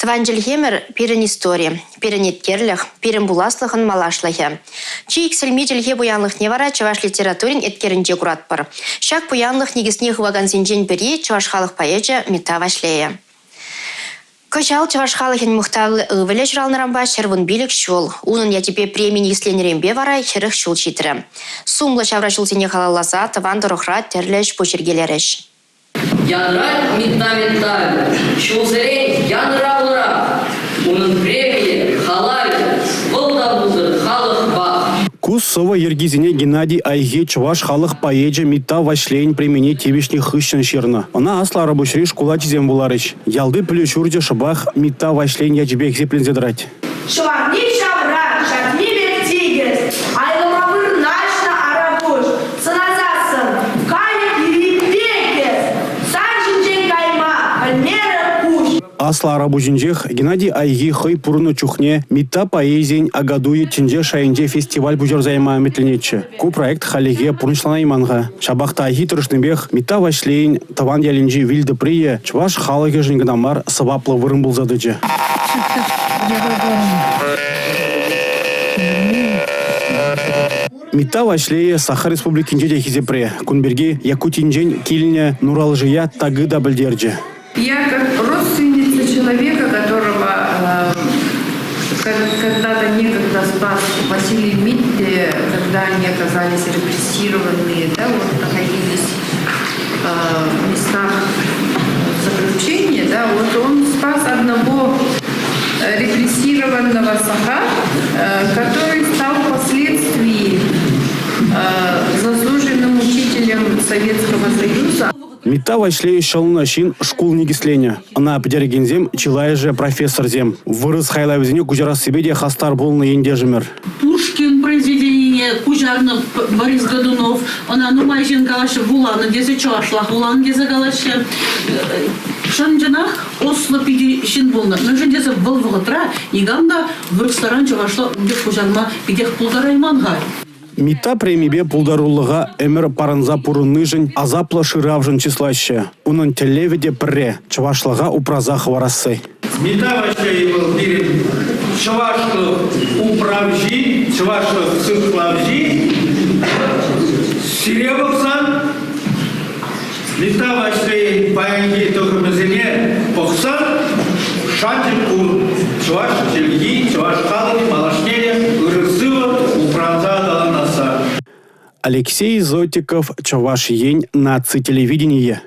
Тӑван чӗлхемӗр – пирӗн истори, пирӗн еткерлӗх, пирӗн пуласлӑхӑн малашлӑхӗ. Чи иксӗлми чӗлхе пуянлӑхне вара чӑваш литературин еткерӗнче куратпӑр. Ҫак пуянлӑх никӗсне хывакансенчен пӗри чӑваш халӑх поэчӗ Митта Ваҫлейӗ. Кӑҫал чӑваш халӑхӗн мухтавлӑ ывӑлӗ ҫуралнӑранпа 115 ҫул, унӑн ячӗпе преми никӗсленӗренпе вара 40 ҫул ҫитрӗ. Сумлӑ ҫавра ҫулсене халалласа тӑван тӑрӑхра тӗрлӗ ӗҫ-пуҫ йӗркелерӗҫ. Янрать Митта ҫулсерен янравлӑрах. Унӑн премийӗ, халалӗ, вӑл та пултӑр халӑхпа. Ку сӑвӑ йӗркисене Геннадий Айхи чӑваш халӑх поэчӗ Митта Ваҫлейӗн премине тивӗҫнӗ хыҫҫӑн ҫырнӑ. Ӑна Аслӑ Арапуҫри шкул ачисем вуларӗҫ. Ялти пӗлӳ ҫурчӗ шӑпах Митта Ваҫлейӗн ячӗпе хисепленсе тӑрать. Ҫӑварни ҫавра, ҫатми пек тикӗс, айлӑма вырнаҫнӑ Арапуҫ. Сӑнасассӑн, кайӑк йӗрипе эс, сан ҫинчен кайма пӗлмерӗ куҫ. Аслӑ Арапуҫӗнчех Геннадий Айхи хӑй пурӑннӑ чухне Митта поэзийӗн Акатуйӗ тӗнче шайӗнче фестиваль пуҫарса яма ӗмӗтленетчӗ. Ку проект хальлӗхе пурнӑҫланайман-ха. Ҫапах та Айхи тӑрӑшнипех Митта Ваҫлейӗн тӑван ялӗнчи вил тӑприйӗ чӑваш халӑхӗшӗн кӑна мар сӑваплӑ вырӑн пулса тӑчӗ. Митта Ваҫлейӗ Саха Республикинче те хисепре. Кун пирки Якутинчен килнӗ Нуралжия Тагы та пӗлтерчӗ. Я как родственница человека, которого когда-то некогда спас Василий Митте, когда они оказались репрессированные, да, вот находились в местах заключения, да, вот он спас одного репрессированного саха, который стал впоследствии заслуженным учителем Советского Союза. Митта Ваҫлейӗ ҫӑлнӑ ҫын шкул никӗсленӗ. Ӑна пӗтерекенсем чылайӑшӗ профессорсем. Вырӑс хайлавӗсене куҫарассипе те хастар пулнӑ ентешӗмӗр. Пушкин произведенине куҫарнӑ Борис Годунов. Ӑна нумай ҫын калаҫҫӗ, вуланӑ тесе, чӑвашлах вуланӑ тесе калаҫҫӗ. Чӑн-чӑнах ӑслӑ питӗ ҫын пулнӑ. Мӗншӗн тесе вӑл вӑхӑтра никам та вырӑсларан чӑвашла ун пек куҫарма питех пултарайман-ха. Митта премипе пултарулӑха ӗмӗр парӑнса пурӑннишӗн, асаплӑ шыравшӑн чыслаҫҫӗ. Унӑн тӗллевӗ те пӗрре – чӑвашлӑха упраса хӑварасси. Митта Ваҫлейӗ вӑл пирӗн чӑвашлӑх управҫи, чӑвашлӑх сыхлавҫи. Сире пӑхсан Митта Ваҫлейӗн паянхи тӑхӑмӗсене пӑхсан шанчӑк пур, чӑваш чӗлхи, чӑваш халӑхӗ малашне те ырӑ-сывӑ упранса аталанасса. Алексей Зотиков, Чӑваш Ен наци телевиденийӗ.